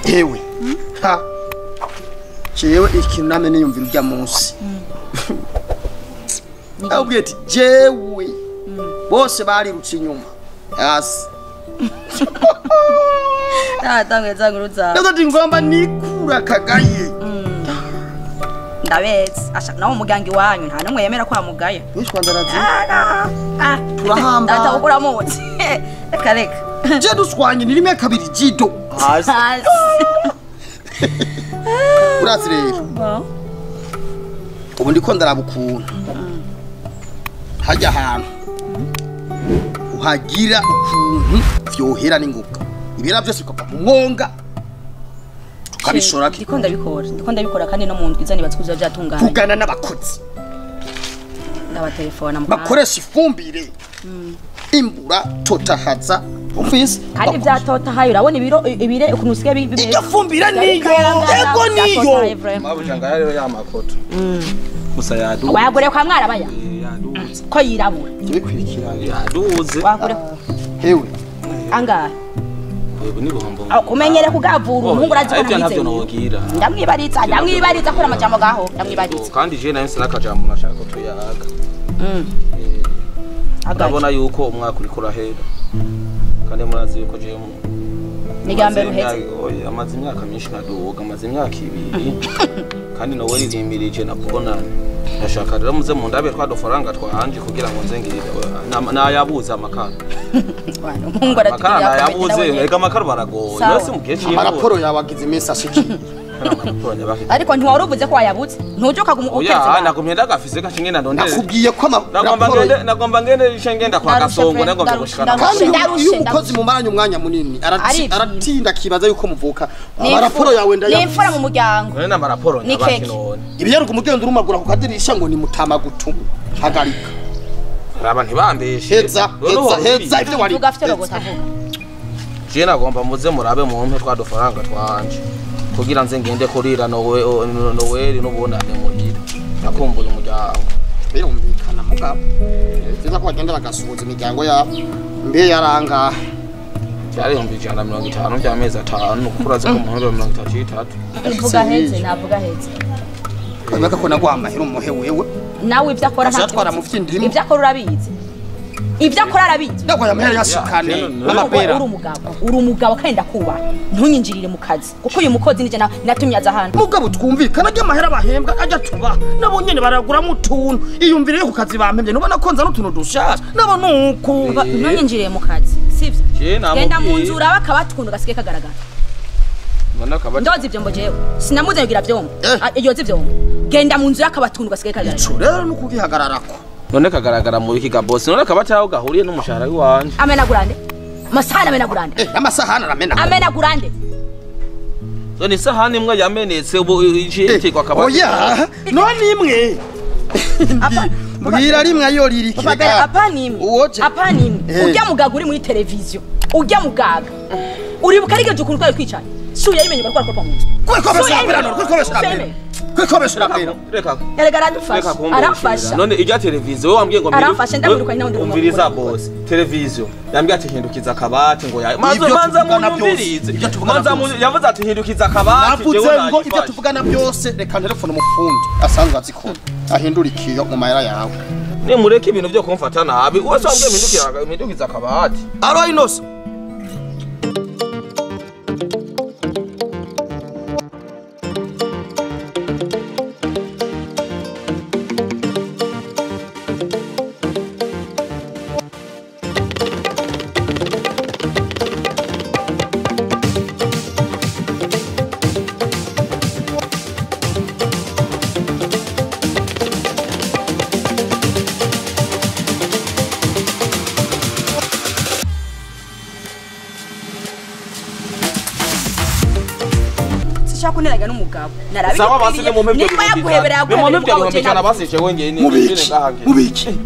Ewe ha jewe ikintu name niyumvira urya munsi. Abwiye ati jewe bose barirutse inyuma. Hasi. Natangwe zanguruza. Ndazi ngomba nikura kagaye. Ndabetse asha nawo mugangi wanyu nta numwe yemera kwa mugaya. Wishwa ndarazi. Turahamba. Data ukura mutse. Reka reka. Je duswanye ni rimwe kabiri jido. Hasi. Urazi rero. Ubu ndiko ndaraba ukuntu. Hajya ahantu. Uhagira ukuntu vyohera n'ingoga. Ibira byose bikava mu mwonga. Tukabishora ki? Ndiko ndabikora. Ndiko ndabikora kandi no mu ndwiza nibatsukuza byatunganye. Kugana n'abakozi. Ndabatelefona mu bakoresha ifumbire. Imbura totahaza. Umvise? Kandi byatotahaye urabona ibiro ibire ukuntu usigaye bimeze. Iryo fumbire niyo. Ego niyo. Mabujanga rero ya makoto. Gusa yaduze. Wayagure kwa mwarabaya. Yaduze. Ko yirabura. Ibikwirikiranye. Yaduze. Wagure. Hewe. Angahe? Ubu ni buhombo. Kumenyere kugavura umuhungu urazi ko ntabyo nogira. Ndamwibaritsa, ndamwibaritsa kora amajambo gaho, ndamwibaritsa. Kandi je nayo sinakajambo nashaka ko tuyaga. Ndabona yuko umwaka uri kurahera. Kandi murazi yuko je mu Nigambe ruhetse. Oya amaze imyaka myinshi naduga, amaze imyaka ibiri. Kandi nawe rizimirije na kubona. Ndashaka rero muze mu ndabe twa dufaranga twahanje kugira ngo nzengirire nayabuze amakara. Umuhungu amakara nayabuze, reka amakara baragoye. Yose mu gihe cy'imvura. Amaraporo yabagize iminsi ashikiye. Ariko ntiwari uvuze ko wayabuze. Ntujye ukaguma ukeretse. Oya nagumye ndagafise gashinge ndondere. Nakubwiye ko amaraporo nagomba ngende ngenda kwa Gasongo nagomba gushikana. Kandi iyo umukozi mumaranye umwanya munini aratinda kibaza yuko muvuka. Amaraporo yawe ndaya. Ni imfura mu muryango. None n'amaraporo nyabaki none. Ibiyaruka umugendo urumagura ku kadirisha ngo ni mutama gutuma. Hagarika. Raba ntibambeshe. Heza heza heza ibyo wari. Vuga afite rogota vuga. Je nagomba muze murabe mu mpe twa dufaranga twanje. Kugira nze ngende kurira Noel n'ubunane muhira. Nakumbuye umuryango. Birumvikana mugabo. Byiza ko bagenda bagasuhuza imiryango yabo. Mbe yaranga. Byari 150 by'amezi 5 kuraza ko muhoro 33. Vuga heze navuga heze. Kabaka ko nagwa amahera umuhe wewe. Nawe ibyo akora nta twara mu vyindirimo. Ibyo akora urabizi. Ibyo akora arabizi. Ndagwa amahera yashikane n'amapera. Uri umugabo. Uri umugabo kandi ndakubaha. Ntunyinjirire mu kazi. Kuko uyu mukozi nije natumye aza hano. Mugabo twumvikana ajya amahera bahembwa ajya tuba. Nabo nyene baragura mu tuntu. Iyumvire ku kazi bampembye nubona ko nza n'utuntu dushasha. Nabo nuko ntunyinjirire mu kazi. Sivyo? Genda mu nzu uraba akabatuntu gasike kagaragara. Ndozi ibyo mbo jewe. Sinamuze kugira vyombo. Yoze vyombo. Genda mu nzu yakabatuntu gasike kagaragara. Ico rero nukugihagararako. None kagaragara mu biki ga boss. None kabataho gahuriye n'umushahara w'iwanje. Amenagurande. Amasahani amenagurande. Amasahani aramena. Amenagurande. None isahani imwe yamenetse ubu itekwa kabati. Oya, none imwe. Mbwira rimwe ayo ririkira. Apana imwe. Apana imwe. Ujya mugaga uri muri televiziyo. Ujya mugaga. Uribuka arigeje ukuntu twari twicaye. Suya yimenye bariko arakorwa mu nzu. Kwikobesha bero. Reka. Erega arandufasha. Aramfasha. None ijya televiziyo wambwiye ngo aramfasha ndamwirukanye nawe ndumviriza boss. Televiziyo yambwiye ati hindukiza akabati ngo ya. Manza munyumvirize. Manza yavuze ati hindukiza akabati. Navuze ngo ibyo tuvugana byose reka telefone umufundi asanzwe azikora. Ahindura ikiyo mu mahera yawe. Ne mureke ibintu byo kumfata nabi. Wese wambwiye hindukiza akabati. Aro inoso. Kuneraga n'umugabo Sawa basi ni mumpe byo cyane abasije wengene mubiki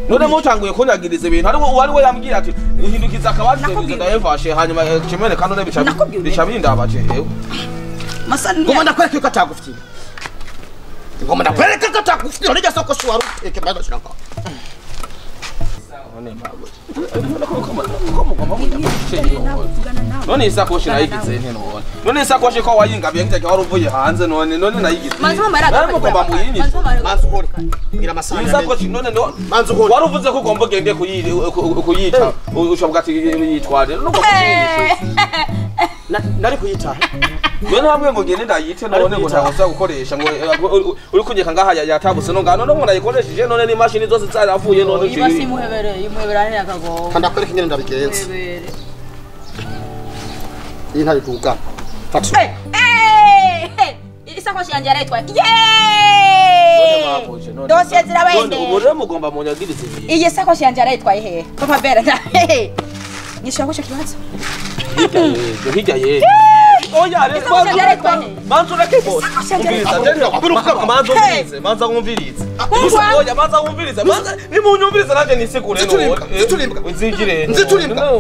none mutanguye kunyagiriza ibintu ari wari we yambwiye ati hindukiza akabati ndayevashe hanyuma kimene kandi ne bica bica bindabaje hewe masani ngoma ndakwereka ko atagufitiye ngoma ndakwereka ko atagufitiye nijya soko shwaru eke bado shiranga. None isakoshi nayigize nte none. None isakoshi ko wayingabiye ngitake wari uvuye hanze none nayigize. Mugomba muyinyishe. Manzi ukore. Ngira amasahani. Isakoshi none no. Manzi ukore. Wari uvuze ko ugomba ugende kuyita. Ushoboka ati yitware. None ugomba kuyinyishe. Nari kuyita. None hamwe ngo ngende ndayite none ngo ntagosa gukoresha ngo uri kunyeka ngaha yatabutse no ngano none nayikoresheje none ni mashini zose zaravuye none ibasi muhebere imuheberane akagogo. Kandi akwereka ingene ndabigenza. Iyi ntari duga. Fata. Isakoshi yanje yarayitwaye. Yeee! Dosiye zirabaye. Ubu rero mugomba munyagirize ibintu. Iyi sakoshi yanje yarayitwaye hehe? Papa Bera. Nishaka kuco kibazo. Hirya ye. Oya rero manzu reke bose. Manza wumvirize. Oya manza wumvirize. Manza nimunyumvirize nanje nisigure no. Nzitulimbwa. Nzigire. Nzitulimbwa.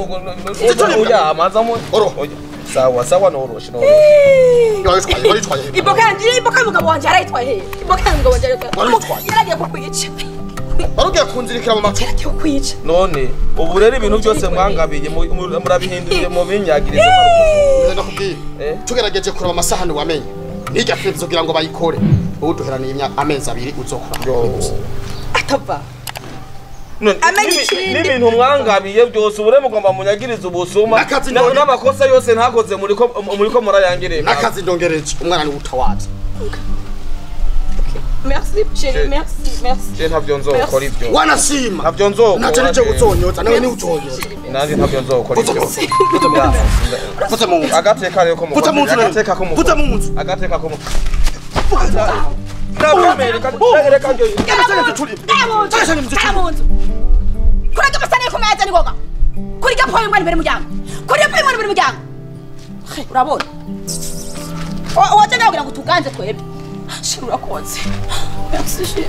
Oya manza mu. Oya. Sawa sawa noroshe noroshe. Wayitwaye. Iboka yanje iboka y'umugabo wanje yarayitwaye hehe? Iboka y'umugabo wanje yarayitwaye. Yaragiye kukwica. Barugiye kunzirikira mu matwi. Yaragiye kukwica. None ubu rero ibintu byose mwangabiye murabihinduriye mu binyagirize. Ndakubwiye. Tugerageje kuraba amasahani wamenye. Nijya televiziyo kugira ngo bayikore. Ubu duheraniye amezi abiri uzokora. Atava. N'ibintu mwangabiye byose ubure mugomba munyagirize ubusuma n'amakosa yose ntakoze muriko murayangireka. Nakazi ndongereje umwana ni utawaza. Merci chérie, merci, merci. Je ntavyo nzokora ibyo. Wanashima. Ntavyo nzokora. Nacho nije guzonyotsa nawe ni uzonyotsa. Nanje ntavyo nzokora ibyo. Futa mu nzu. Agateka rero ko mu. Futa mu nzu. Agateka ko mu. Futa mu nzu. Agateka ko mu. Reka nje. Kuraga masane ko maza ni goga. Kuri gapoye mwana imbere muryango. Kuri gapoye mwana imbere muryango. Urabona? Waje nawe ngo tuganze twebwe. Shira urakoze. Merci chérie.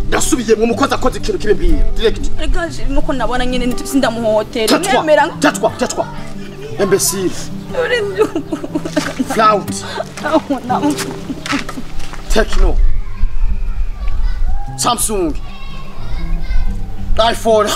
Ndasubiye mu mukozi akoze ikintu kibe mbwiye. Direct. Reka nuko nabona nyene sindamuhotera. Nemera. Tatwa, tatwa. Imbécile. Flout. Techno. Samsung. iPhone.